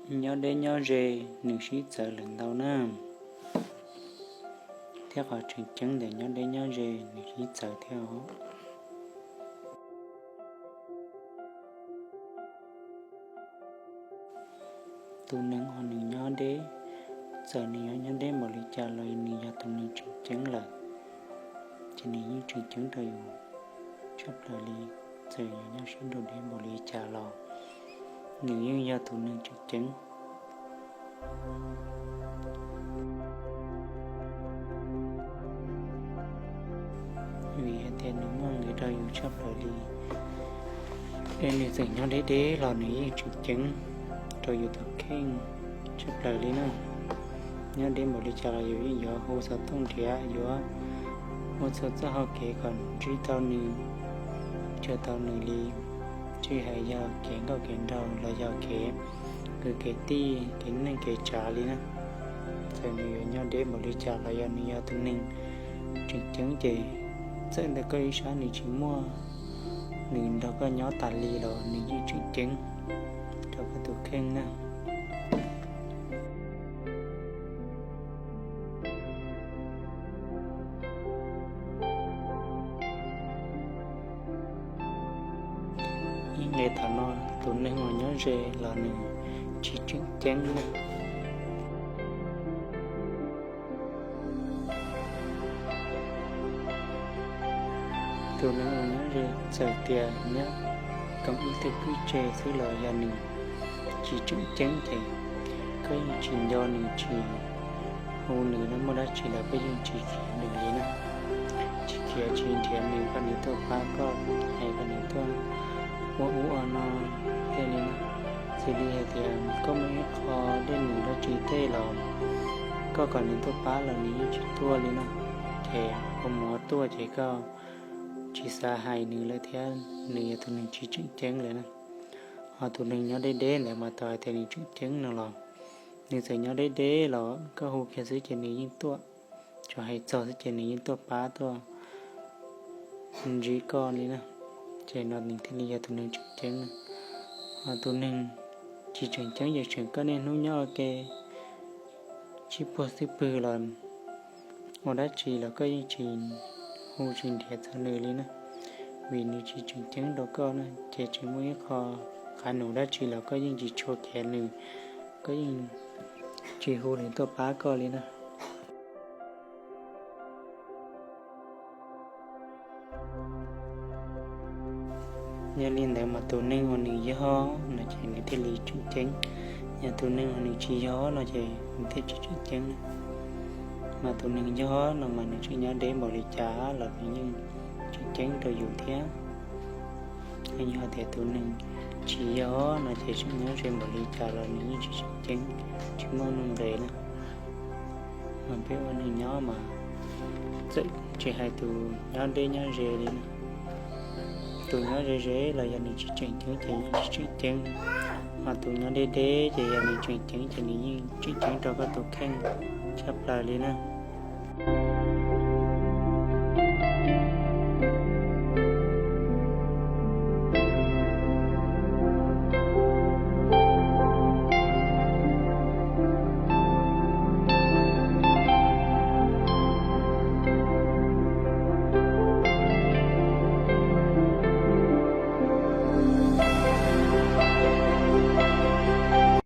Nyob deb nyob ze nws sib txawv lawm ntau na, thiab qhov tseem ceeb ntawm nyob deb nyob ze nws sib txawv thiab os. Tus neeg uas nws nyob deb, txawm nws yuav nyob deb npaum li cas los nws yog tus neeg tseem ceeb lawm, ces nws yeej tseem ceeb rau yus tshaj plaws li. Txawm yus nyob sib nrug deb npaum li cas los nws yeej yog tus neeg tseem ceeb, vim hais tias nws muaj nqis rau yus tshaj plaws li. Es nws txawm nyob deb deb los nws yeej tseem ceeb rau yus tus kheej tshaj plaws li na. Nyob deb npaum li cas los yus yeej yuav hu xov tooj nrhiav, yuav ua txhua txoj hau kev kom ntsib tau nws, ntsib tau nws li, tsis hais yog kev nkauj kev nraug los yog kev kwv kev tij, kev neej kev tsav li na. Txawm nws yuav nyob deb npaum li cas los yog nws yog tus neeg tseem ceeb ces txawm ntawm koj ib sab nws tsis muaj, nws nrog koj nyob tas li los nws yeej tseem ceeb rau koj tus kheej na. Ib nqe thaum no, tus neeg uas nyob ze los nws tsis tseem ceeb na. Tus neeg uas nyob ze txawm tias nyob koom ib tug kwj tse xwb los yog nws tsis tseem ceeb ces koj yeej tsis nco nws, tsis hu nws, nws muaj dab tsi los koj yeej tsis khiav nws li na. Tsis khiav tsis nrhiav nws kom nws tuaj pab koj, hais kom nws tuaj ua ub ua no tej li na. Xws li hais tias koj muaj ib qho dej num dab tsi tej los koj kom nws tuaj pab los nws yeej tsis tuaj li na. Ces ua mus ua tuaj ces koj tsis xav hais nws lawm thiab, nws yog tus neeg tsis tseem ceeb lawm na. Ho tus neeg nyob deb deb ntawd mas tau hais tias nws tseem ceeb no los nws txawm nyob deb deb los koj hu kiag xwb ces nws yeej tuaj, tsuas hais txog xwb ces nws yeej tuaj pab tuaj ntsib koj li na. Ces no nws thiaj li yog tus neeg tseem ceeb na. Ho tus neeg tsis tseem ceeb ces tseem koj niaj hnub nyob ua ke tsib puag xwb pwg los ua dab tsi los koj yeej tsis hu tsis nrhiav txog nws li na, vim nws tsis tseem ceeb rau koj na. Ces tsis muaj ib qho qav num dab tsi los koj yeej tsis tshua khiav nws, koj yeej tsis hu nws tuaj pab koj li na. Yog li ntawd mas tus neeg uas nws yog no ces nws thiaj li tseem ceeb. Yog tus neeg uas nws tsis yog no ces nws thiaj tsis tseem ceeb na. Mas tus neeg yog no mas nws tseem nyob deb npaum li cas los nws yeej tseem ceeb rau yus thiab. Yog tias tus neeg tsis yog no ces tseem nyob ze npaum li cas los nws yeej tsis tseem ceeb, tsis muaj nuj nqis na. Mas peb ua neeg nyob mas txawm tsis hais tus nyob deb nyob ze li na, tus nyob ze ze los yog nws tsis tseem ceeb ces yeej tsis tseem ceeb, ho tus nyob deb deb ces yog nws tseem ceeb ces nws yeej tseem ceeb rau koj tus kheej tshaj plaws li na.